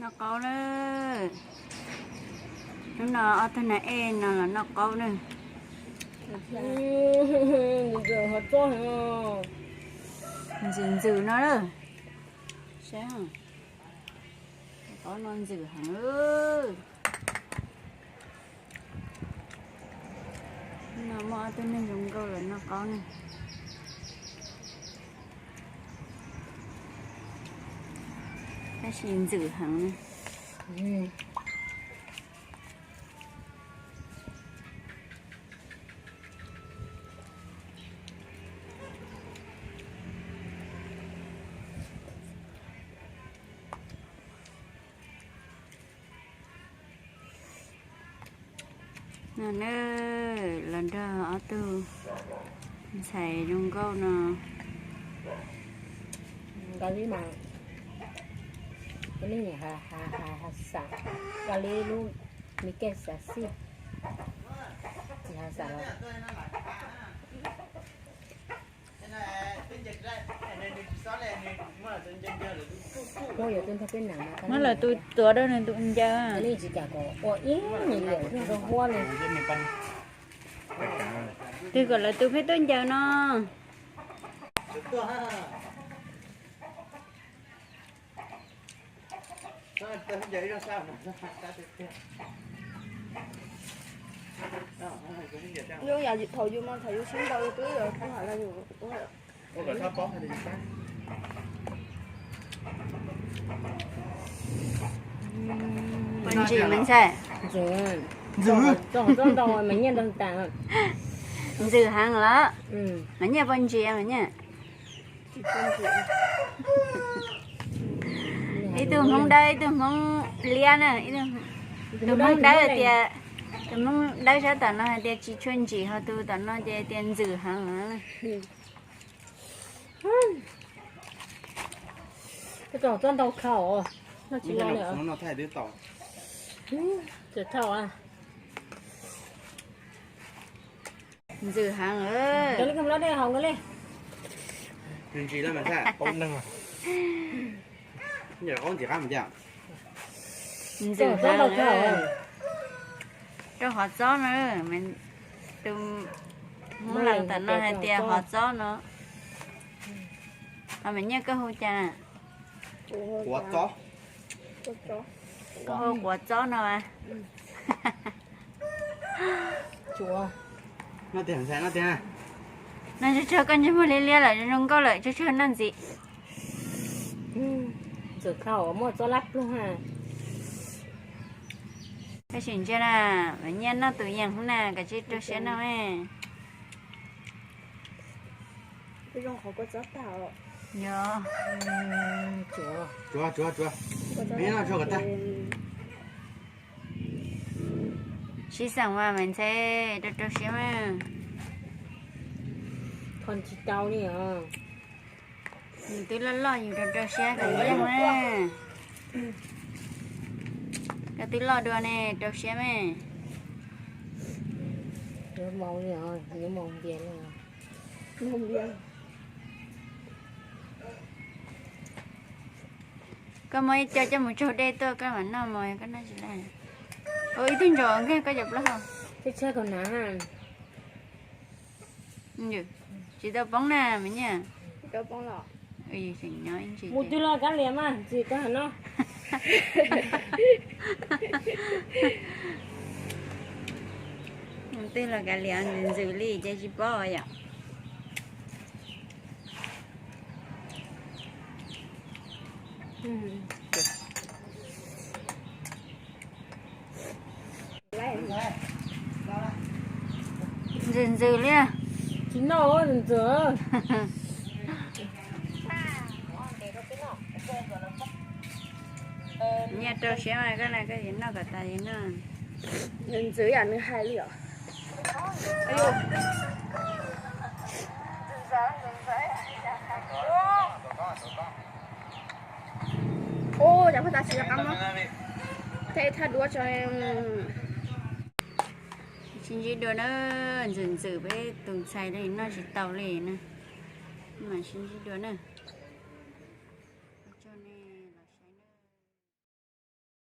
Noj qaub na. Hnub no ob tug nas ej no los noj qaub na. Ntxwm ntxwm no lawm. Saib, qaub no ntxwm heev. No muaj ob tug neeg zoo nkauj los noj qaub ne. Tab sis ntxwm heev. No na, los nrog ob tug ntxhais zoo nkauj no. Nqa li mas, nqa li lub me kej xav xij, tsis has xav los. Muab lawv tus tuav rau nws tus ncaws. Twg kom lawv tus pheej tuaj ncaws no. Zoo yam thaum yus mas thaum yus sib ntaus yus twb yog kuv hais los yus. Pos ntsis mas ntxhais. Ntxwm, txog txob ntau mas nyiaj ntau tas. Ntxwm heev los mas nyiaj pos ntsis mas nyiaj. Ib tug Hmoob Dawb ib tug Hmoob Liab na, tus Hmoob Dawb tias, tus Hmoob Dawb sab tom no hais tias tsis tshua ntsim, ho tus tom no ces tias ntxwm heev. Txog txob ntau khaus, noj tsis los li. Ntxwm heev. Ntxwm heev. Ntxwm heev. Rau qhov txob no, tus Hmoob Lees tom no hais tias qhov txob no. Ho mas nyiaj koj hu cas? Quav txob. Koj hu quav txob no as. Noj tiag, noj tiag. Noj tsawg tsawg, koj ntsej muag liab liab lawm zoo nkauj lawm, tsawg tsawg noj ntxiv. Ntxwm khaus muaj txob lab plug ha. Tab sis ntsia na, mas nyiaj noj tus yees na, kav tsij rau siab noj. Yog. Tsuav, tsuav, tsuav. Sib xeem mas mas ntxhais rau rau siab mas. Kho tsis tau li os. Yus twb loj loj yus rau rau siab kom yeej na. Koj twb loj dua ne, rau siab mas. Koj muab ib co coj mus tsaug dej tuaj koj mam noj mog, koj noj tsis laj. Ua ib tug ntsaum nkag koj cov plaub hau. Tshaib tshaib kaus hnav. Tsis tau poob na me nyuam. Mus twg los kav liam mas ntxim koj hais no. Mus twg los kav liam, ntxim ntxwm li ces tsis paub yom. Ntxwm ntxwm li. Tsis noj ntxwm. Nyiaj rau siab mas koj na, koj yuav noj kom tas yuav noj. Nws ntxwv yam nws hais li os. Ua cas paj tas tsis rov qab muab tej thaj duab tso. Sib ntsib dua na, ntxwm ntxwm peb tus ntxhais li noj tsis tau li na. Mas sib ntsib dua na.